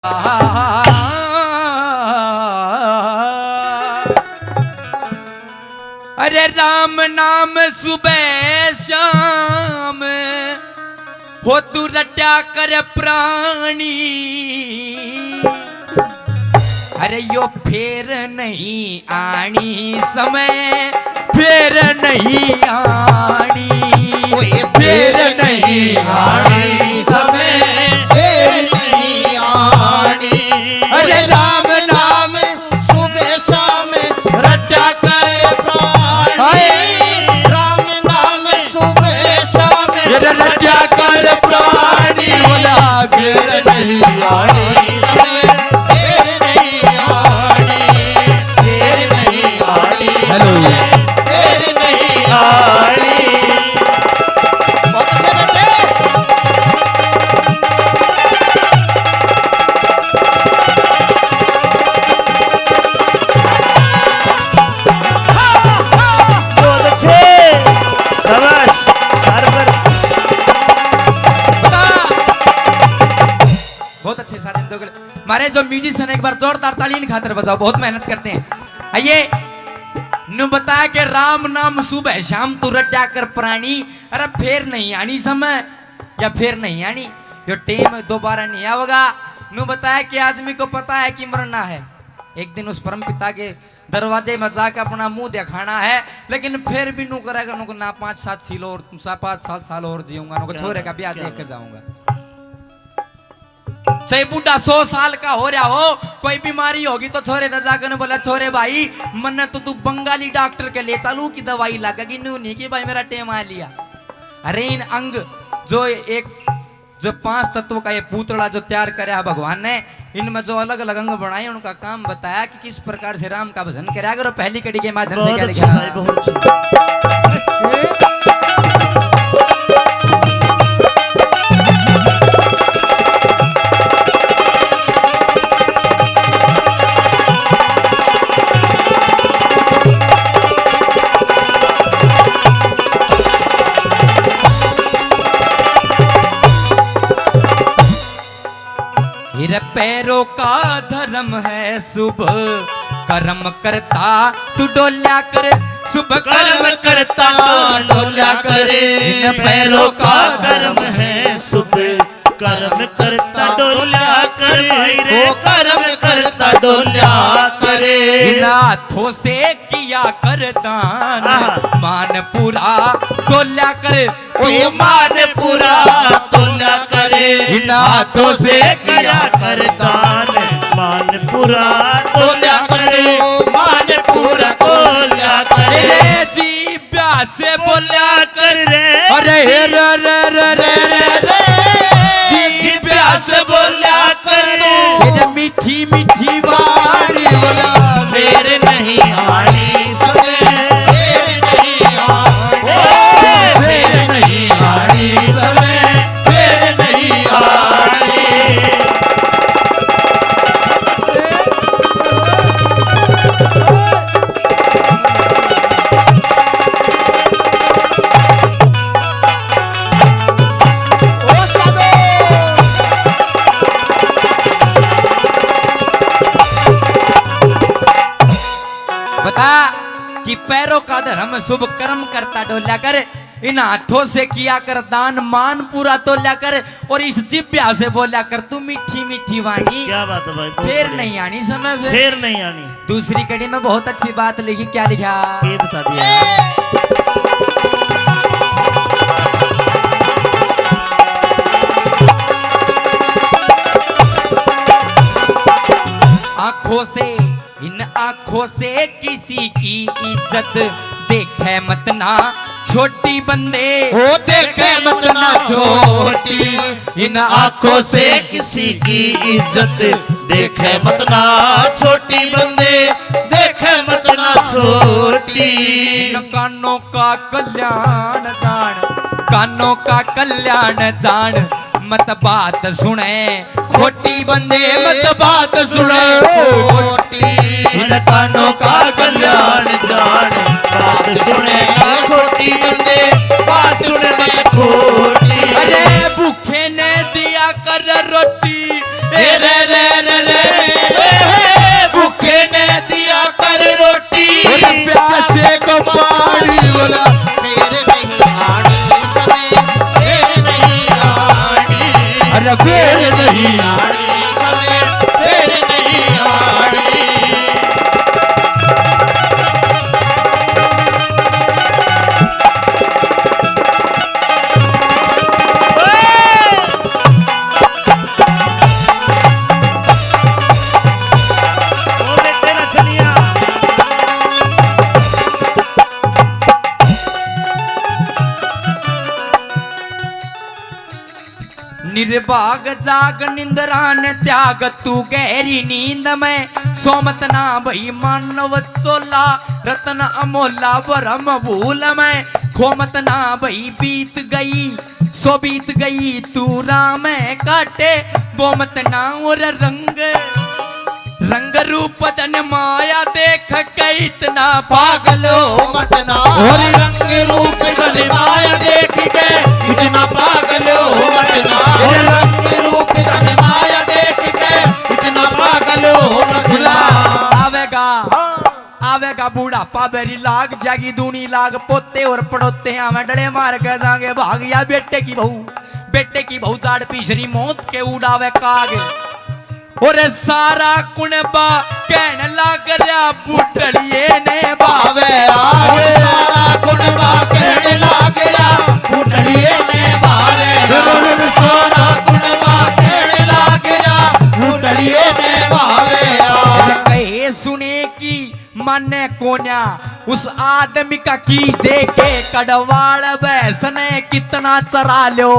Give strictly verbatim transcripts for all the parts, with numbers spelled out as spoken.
अरे राम नाम सुबह शाम, हो तू रट्या कर प्राणी। अरे यो फेर नहीं आनी समय, फेर नहीं आनी। ओए, फेर नहीं आनी समय, फेर नहीं आनी। अरे राम नाम सुबह शाम रट्या करे प्राणी। हाय। राम नाम सुबह शाम ये रट्या कर प्राणी। बोला, फेर नहीं आनी समय, फेर नहीं आनी, फेर नहीं आनी। हेलो। समय, फेर नहीं आनी। बहुत अच्छे बेटे। बहुत अच्छे। शाबाश। शानदार। बहुत अच्छे साथी, दो किलो। हमारे जो म्यूजिशियन, एक बार जोरदार ताली इन खातर बजाओ, बहुत मेहनत करते हैं। आइए, नु बताया कि राम नाम सुबह शाम तू रट्या कर प्राणी। अरे फेर नहीं आनी समय, या फेर नहीं आनी, यो टेम दोबारा नहीं आवेगा। नु बताया कि आदमी को पता है कि मरना है, एक दिन उस परम पिता के दरवाजे में जाके अपना मुंह दिखाना है, लेकिन फिर भी नु करेगा, नु को ना पाँच सात साल और, सा-, पाँच सात साल और जीऊंगा, नु को क्या छोरे का बात, ब्याह क्या देख के बात। जाऊंगा। चाहे बूढ़ा सौ साल का हो रहा हो, कोई बीमारी होगी तो छोरे ने जाकर बोला, "छोरे भाई, मन्ने तो तू बंगाली डॉक्टर के ले चालू की दवाई लगेगी।" न्यू नहीं कि भाई मेरा टेम आ लिया। अरे इन अंग जो एक, जो पांच तत्व का ये पुतला जो तैयार करया है भगवान ने, इनमें जो अलग-अलग अंग बनाए, उनका काम बताया कि किस प्रकार से राम का भजन करया करो। पहली कड़ी के माध्यम से बहुत क्या अच्छा लिखा? भाई, बहुत अच्छा। हीरे पैरों का धर्म है शुभ कर्म करता तू डोल्या कर, शुभ कर्म करता डोल्या करे। इन पैरों का धर्म है शुभ कर्म करता डोल्या कर भाई रे। वो कर्म करता डोल्या करे। इन हाथों से किया कर दान, आहा। मान पूरा तोल्या करे। ओ मान पूरा तोल्या करे। इन हाथों से किया कर दान, मान पूरा तोल्या करे। मान पूरा तोल्या करे। रे जी प्यासे बोल्या कर रे। अरे हे रे रे रे रे रे रे। जी प्यासे बोल्या कर तू। ये मीठी मीठी वाणी बोला। फेर नहीं आनी समय, फेर नहीं आनी, फेर नहीं आनी समय, फेर नहीं आनी। बता कि पैरों का धर्म शुभ कर्म करता डोल्या कर, इन हाथों से किया कर दान, मान पूरा तोल्या कर, और इस जिब्या से बोल्या कर तू मीठी मीठी वाणी। क्या बात है भाई, बहुत फेर बढ़िया। नहीं आनी समय से। फेर नहीं आनी। दूसरी कड़ी में बहुत अच्छी बात लिखी, क्या लिखा? ये बता दिया। आंखों से, इन आंखों से किसी की इज्जत देखे मत ना छोटी बंदे। ओ देखे मत ना छोटी, इन आंखों से किसी की इज्जत देखे मत ना छोटी बंदे, देखे मत ना छोटी। इन कानों का कल्याण जान, कानों का कल्याण जान, मत बात सुने खोटी बंदे, मत बात सुने खोटी। इन कानों का कल्याण जान, बात सुने खोटी बंदे, बात सुने खोटी। अरे भूखे ने दिया कर रोटी, ए रे रे। देखो पानी बोला, फेर नहीं आनी समय, फेर नहीं आनी। अरे फेर नहीं आनी समय, फेर नहीं आनी। निर्भाग जाग निंद्रा ने त्याग, तू गहरी नींद में सो मत ना भई मानव चोला। रतन अमोला भरम भूल में खो मत ना भई, बीत गई सो बीत गई, तू राह में काटे वो मत ना। और रंग, रंग रूप धन माया देख के इतना पागल हो मत ना। और रंग रूप धन माया देख के इतना पागल हो मत ना। और रंग रूप धन माया देख के इतना पागल हो मत ना। आवेगा, आवेगा बुढ़ापा, बेरी लाग जागी दूनी लाग, पोते और पड़ोते आवे डले मार के जागे भाग। या बेटे की बहू, बेटे की बहू जाड़ पीसरी मौत के उड़ावे काग। और सारा कुणबा कहण लाग रहा, बुढ़ड़िए ने भावे आग। और सारा कुणबा कहण लाग रहा, बुढ़ड़िए ने भावे आग। सारा कुणबा कहण लाग रहा, बुढ़ड़िए ने भावे आग। कहे सुने की माने कोन्या उस आदमी का, कीजे के कड़वाल भैंस ने कितना चरा ल्यो,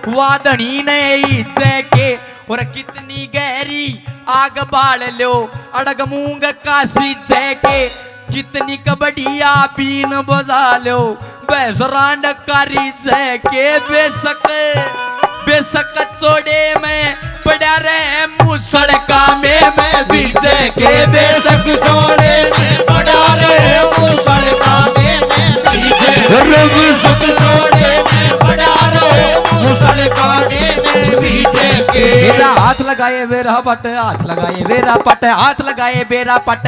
वादनी ने इज्जे के, और कितनी गहरी आग बाल ल्यो, अड़ग मूंग का सीजे के, कितनी कबड्डिया बीन बजा ल्यो, भैंस रांड कारी जै के। बेशक, बेशक चोड़े में पड़ा रहे मूसड़ का में, में भीजे के। बेशक चोड़े में पड़ा रहे मूसड़ का में, में भीजे। बेशक चोड़े में पड़ा रहे मूसड़ का में, में भीजे के। बेरा हाथ लगाए बेरा पट, हाथ लगाए बेरा पट, हाथ लगाए बेरा पट।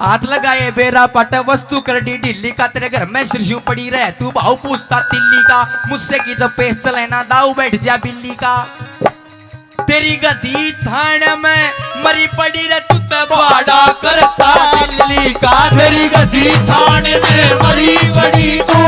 हाथ लगाए बेरा पट, वस्तु कर दी ढीली का, तेरे घर में सिरसू पड़ी रहे, तू भाव पूछता तिल्ली का, मुझसे की जब पेश चले ना, दाऊ बैठ जा बिल्ली का। तेरी गद्दी थाने में मरी पड़ी रे, तू ते बाड़ा करता तिल्ली का। तेरी गद्दी थाने में मरी पड़ी, तू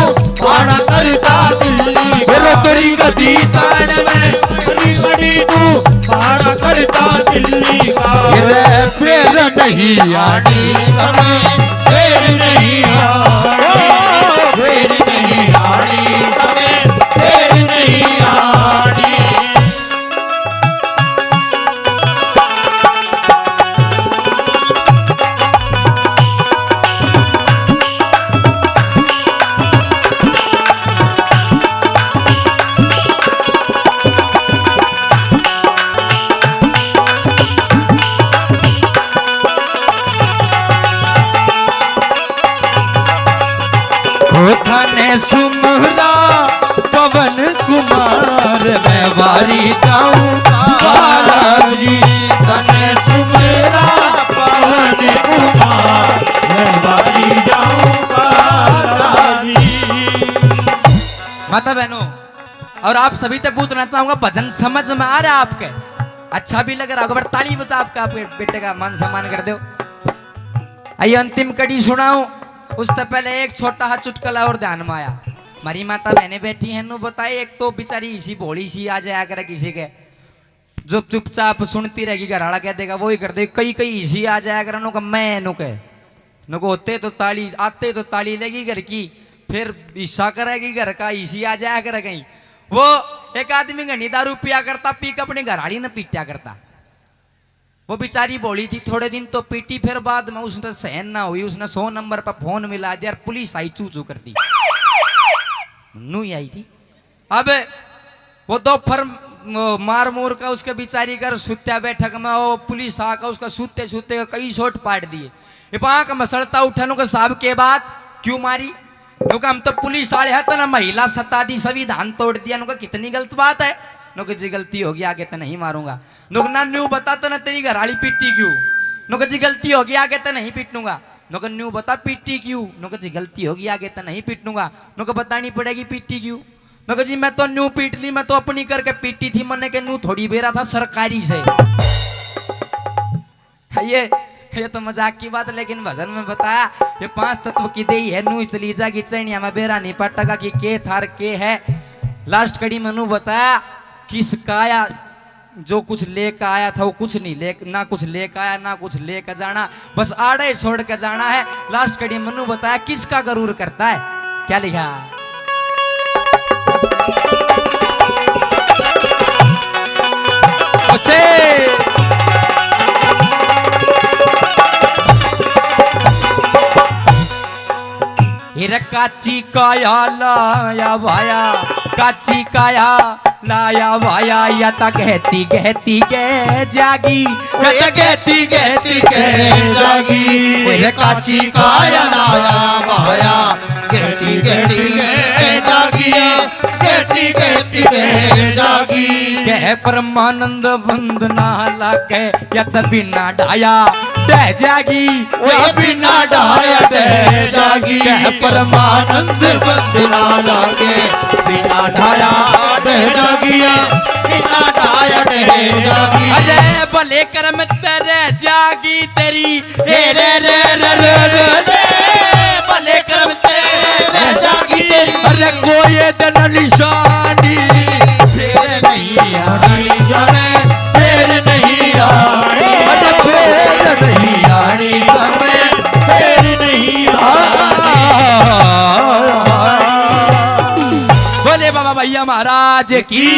बाड़ा करता तिल्ली का। तेरी गद्दी थाने में मरी पड़ी, तू बाड़ा करता तिल्ली का। ये फेर नहीं आनी समय, फेर नहीं आनी, फेर नहीं आनी समय, फेर नहीं आनी। ओ थाने सुमरा पवन कुमार, मैं वारी जाऊं बालाजी। तने सुमरा पवन कुमार, मैं वारी जाऊं बालाजी। माता बहनों, और आप सभी से पूछना चाहूंगा, भजन समझ में आ रहा है आपके? अच्छा भी लग रहा होगा, पर ताली बजा आपका, आपके बेटे का मान सम्मान कर दो। आइए अंतिम कड़ी सुनाऊं, उससे पहले एक छोटा सा चुटकुला और ध्यान में आया। हमारी माता बहनें बैठी हैं, नु बताए, एक तो बेचारी इसी भोली सी आ जाया करे किसी के, जो चुपचाप सुनती रहेगी, घर वाला कह देगा, वो ही कर दे। कई कई इसी आ जाया करे, नु कह, मैं नु कह, नु कह, होते तो ताली, आते तो ताली लेगी घर की, फिर हिस्सा करेगी घर का, इसी आ जाया करे कहीं। वो एक आदमी घनी दारू पिया करता, पी के अपनी घरआली ने पीटा करता। वो बेचारी भोली थी, थोड़े दिन तो पीटी, फिर बाद में उसने सहन ना हुई, उसने सौ नंबर पर फोन मिला दिया और पुलिस आई, चू चू कर दी। नू ही आई थी। अब वो दोपहर, वो मार मोर का उसके बेचारी घर सुत्या बैठक में, वो पुलिस आकर उसका सुत्ते सुत्ते का कई शॉट पाट दिए। ये आंख मसलता उठा, नु कह, साहब के बात क्यों मारी? नु कह, हम तो पुलिस वाले हैं, तने महिला सता दी, संविधान तोड़ दिया। नु कह, कितनी गलत बात है? नु कह, जी गलती होगी, आगे तो नहीं मारूंगा। नु कह, ना न्यू बता, तने तेरी घरआली पीटी क्यों? नु कह, जी गलती होगी, आगे तो नहीं पीटूंगा। नुके न्यू बता पीटी क्यों? नुके जी गलती होगी, आगे तो नहीं पीटूंगा। नुके बतानी पड़ेगी पीटी क्यों? नुके जी मैं तो न्यू पीट ली, मैं तो अपनी करके पीटी थी, मन्ने के न्यू थोड़ी बेरा था सरकारी से। ये ये तो मजाक की बात, लेकिन भजन में बताया ये पांच तत्व की देही है, न्यू ही चली जागी चैनिया में बेरा नहीं पटका कि के थार के है। लास्ट कड़ी में न्यू बताया किसका आया, जो कुछ लेके आया था वो कुछ नहीं ले, ना कुछ लेके आया ना कुछ लेके जाना, बस आड़े ही छोड़ के जाना है। लास्ट कड़ी में न्यू बताया किसका गरूर करता है, क्या लिखा? अच्छे। हिर काची काया लाया भाया, काची काया लाया भाया, या ता गहती गहती गह जागी, या ता गहती गहती गह जागी। ओए काची काया लाया भाया, गहती गहती गह जागी, गहती गहती गह जागी। कह परमानंद बंद ना लागे, या त बिना ढाया ढह जागी। ओए बिना ढाया ढह जागी। कह परमानंद बंद ना लागे, बिना ढाया ढह जागी, बिना ढाया ढह जागी। अरे भले कर्म ते रह जागी तेरी, ए रे रे रे रे रे रे, भले कर्म ते रह जागी तेरी। अरे कोई दिन निशानी फेर नहीं आनी समय, फेर नहीं आनी। अरे फेर नहीं आनी समय, फेर नहीं आनी। बोले बाबा भैया महाराज की।